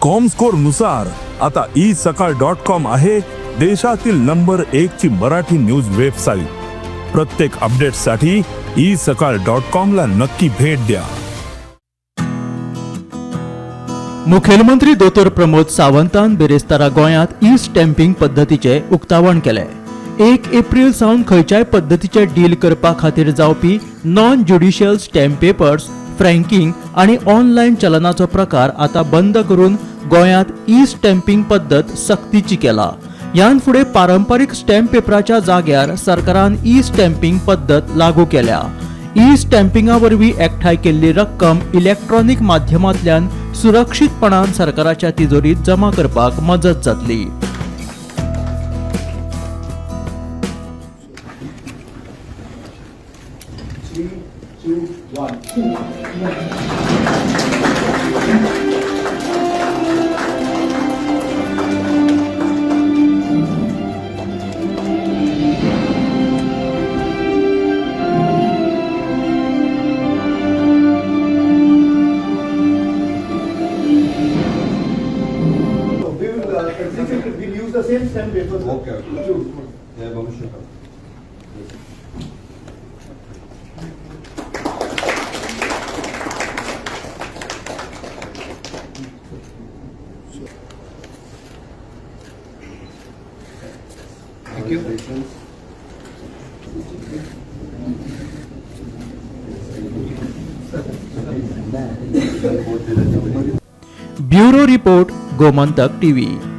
Comscore नुसार आता E सकाळ डॉट कॉम आहे देशातील नंबर एक ची मराठी न्यूज वेबसाईट. प्रत्येक अपडेटसाठी ई सकाळ डॉट कॉम ला नक्की भेट द्या. मुखेलमंत्री दोतोर प्रमोद सावंतान बिरेस्तारा गोंयांत ई स्टॅम्पिंग पद्दतीचें उक्तावण केलें. 1 एप्रील सावन खंयच्याय पद्दतीचे डील करपा खातीर जावपी non judicial stamp papers, franking आनी ऑनलायन चलनाचो प्रकार आतां बंद करून गोंयांत ई स्टॅम्पिंग पद्दत सक्तीची केला. ह्यान फुडें पारंपारीक स्टॅम्प पेपराच्या जाग्यार सरकारान ई स्टॅम्पिंग पद्दत लागू केल्या. ई स्टॅम्पिंगा वरवीं एकठांय केल्ली रक्कम इलॅक्ट्रॉनिक माध्यमांतल्यान सुरक्षीतपणान सरकाराच्या तिजोरीत जमा करपाक मजत जातली. Three, two, one. So we will execute, we'll use the same stamp paper, sir. Okay. To- जय भविष्य. Thank you. Bureau report, Gomantak TV.